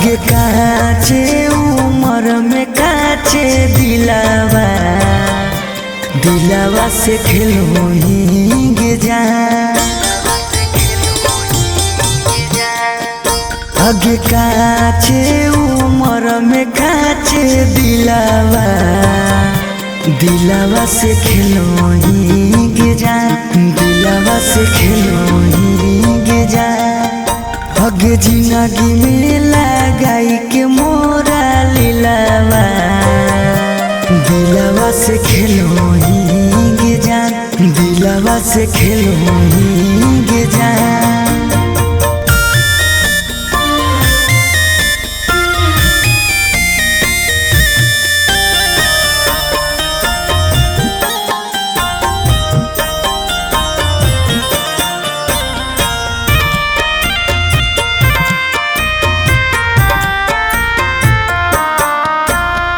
अगे काचे उमर में काचे दिलावा, दिलावा से खेलोही जा। अगे काचे उमर में काचे दिलावा, दिलावा से खेलोही जा, दिलावा से खेलोही जा। अगे जिंदगी में लगाई के मोरा लीलावा, दिलावा से खेलोही जा, दिलावा से खेलोही जा।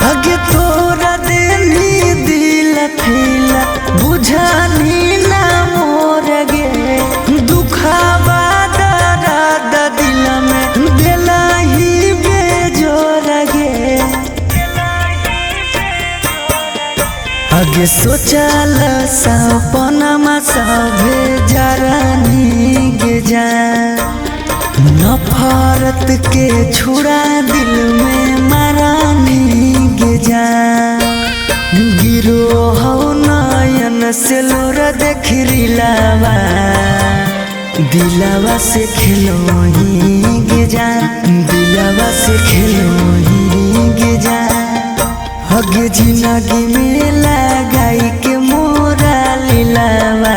अगे तोरा देनी दिल फीला बुझानी ना मोर गे, दुखावा दर्द दिल में दिला ही बेजोर गे। अगे सोचल सपना सभे जरानी गे जा, नफरत के छुड़ा दिल में मारानी गे जा। गिरो हो नयन से लोर देख रिलावा, दिलावा से खेलोही गे जा, दिलावा से खेलोही गे जा। अगे जिंदगी में लगाई के मोरा लीलावा,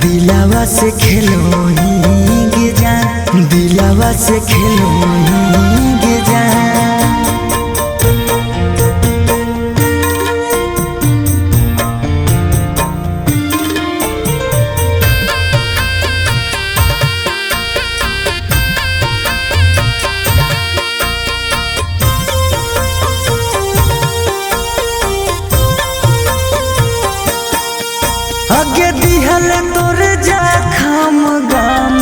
दिलावा से खेलोही जा, दिलावा से खेलोही जा। अगे दिहल तोर जखम गम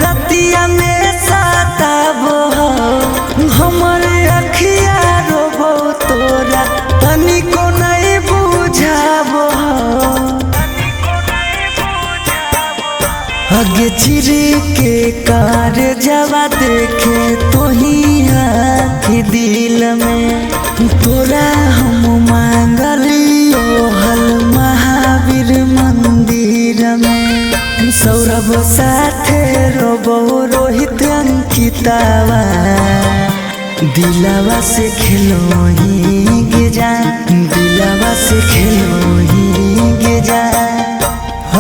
रतिया में सताबो हो, हमर अखिया रोबो तोरा तनिको नहीं बुझाबो हो। अगे चिरी के कार जवा देखे तोही आँखी दिल में, तोरा हम मांगलियो हल महावीर मंदिर में। सौरभ साथे रोबो रोहित अंकितावा, दिलावा से खेलोही गे जा, दिलावा से खेलोही गे जा।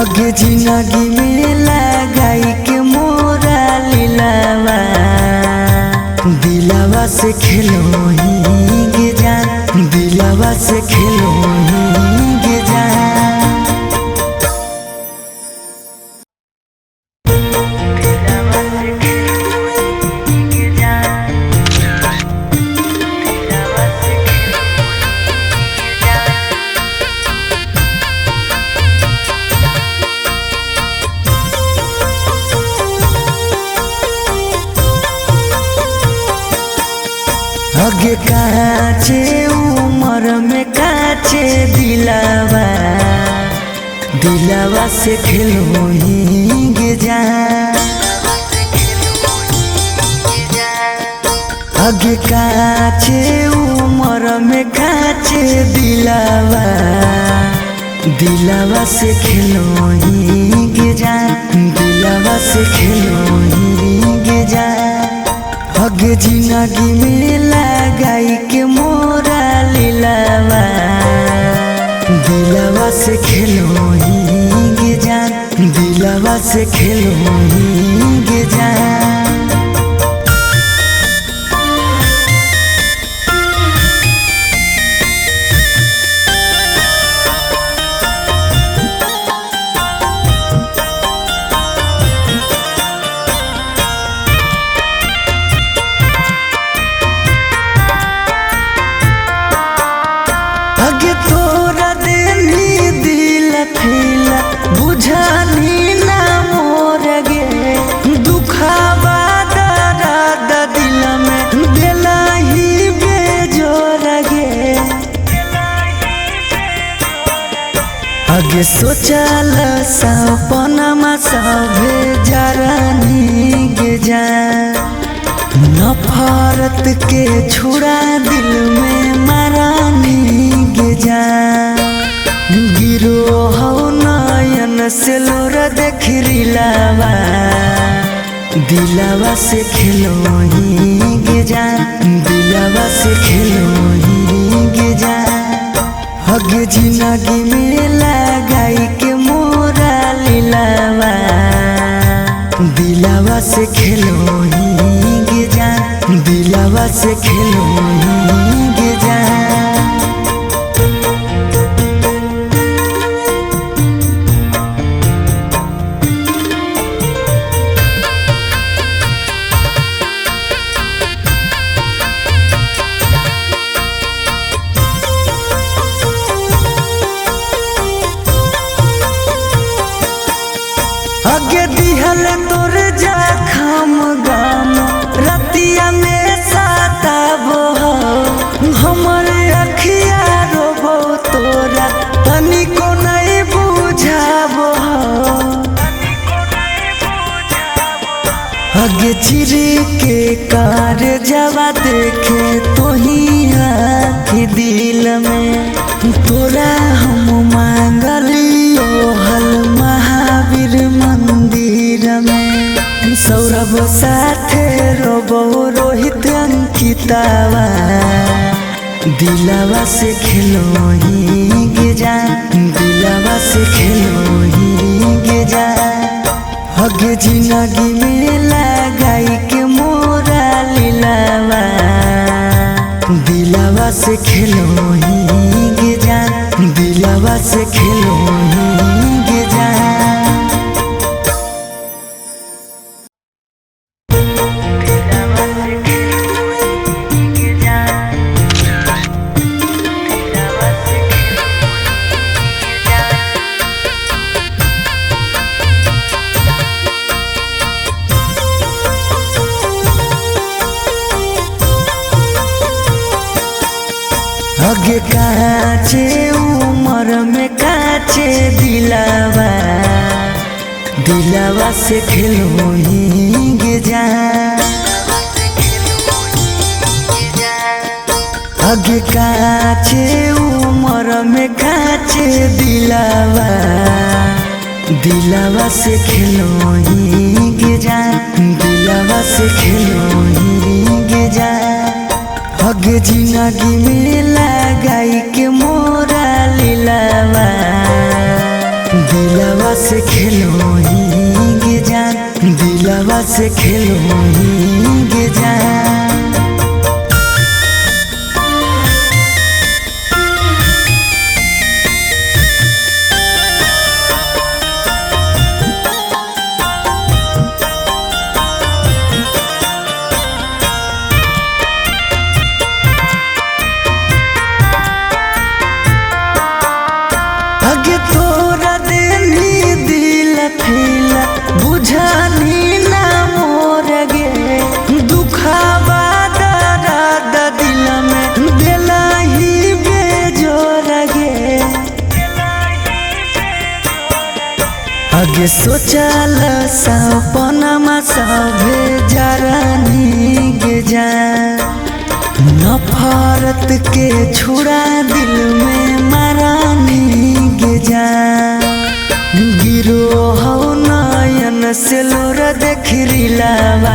अगे जिंदगी में लगाई के मोरा लीलावा, दिलावा से खेलोही गे जा, दिलावा से खेलोही गे जा। अगे काचे उमर में काचे दिलावा, दिलावा से खेलोही गे जा। अगे काचे उमर में काचे दिलावा, दिलावा से खेलोही गे जा, दिलावा से खेलोही गे जा। अगे जिंदगी में लगाई के मोरा लीलावा, दिलावा से खेलोही गे जा, दिलावा से खेलोही गे जा। अगे तोरा देनी दिल फीला बुझानी ना मोर गे, दुखावा दर्द दिल अगे सोचल सपनमा सभे जरानी गे जा। नफरत के छुड़ा दिल में मारानी गे जा। गिरो हो नयन से लोर देख रिलावा, दिलावा से खेलोही गे जा, दिलावा से खेलोही गे जा। हगे जिंदगी में लगाई के मोरा लीलावा, दिलावा से खेलोही गे जा, दिलावा से खेलोही गे जा। अगे दिहल तोर जखम गम रतिया में सताबो हो, हमर अखिया रोबो तोरा तनिको नहीं बुझाबो हो। अगे चिरी के कार जवा देखे तोही आँख दिल में, तोरा हम मांगलियो हल महावीर मंदिर में। सौरभ साथे रोबो रोहित अंकितावा, दिलावा से खेलोही गे जा, दिलावा से खेलोही गे जा। हगे जिंदगी में लगाई के मोरा लीलावा, दिलावा से खेलोही गे जा, दिलावा से खेलोही गे जा। अगे काचे उमर में काचे दिलावा, दिलावा से खेलोही गे जा। अगे काचे उमर में काचे दिलावा, दिलावा से खेलोही गे जा, दिलावा से खेलोही गे जा। हगे जिंदगी में लगाई के मोरा लीलावा, दिलावा से खेलोही गे जा, दिलावा से खेलोही गे जा। अगे तोरा देनी दिल फीला बुझानी ना मोर गे, दुखावा दर्द दिल में दिला ही बेजोर गे। अगे सोचल सपनमा सभे जरानी गे जा। नफरत के छुड़ा दिल में मारानी गे जा। गिरो हो नयन से लोर देख रिलावा,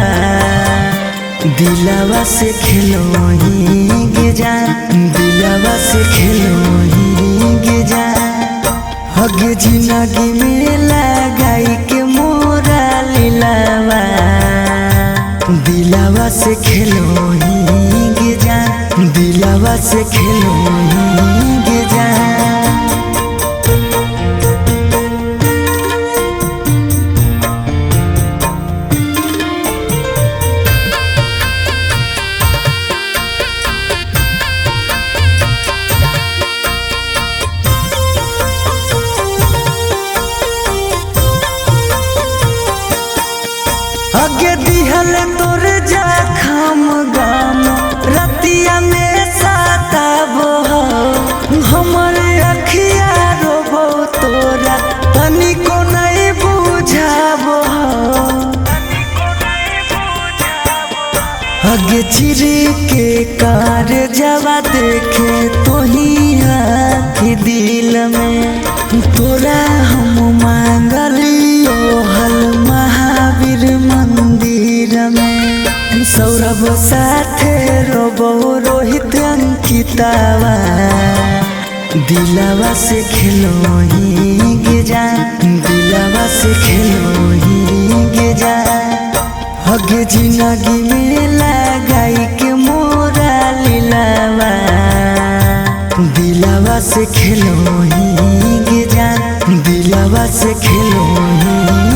दिलावा से खेलोही गे जा, दिलावा से खेलोही गे जा। हगे जिंदगी में लगाई के मोरा लीलावा, दिलावा से खेलोही गे जा, दिलावा से खेलोही गे जा। अगे दिहल तोर जखम गम रतिया में सताबो हो, हमर हगे चिरी के कार जवा देखे तो ही आँख दिल में। तोरा हम मांगलियो हल महावीर मंदिर में। सौरभ साथे रोबो रोहित अंकितावा, दिलावा से खेलोही गे जान, दिलावा से खेलोही गे जान। हगे जिंदगी में लगाई के मोरा लीलावा, दिलावा से खेलोही गे जान, दिलावा से खेलोही।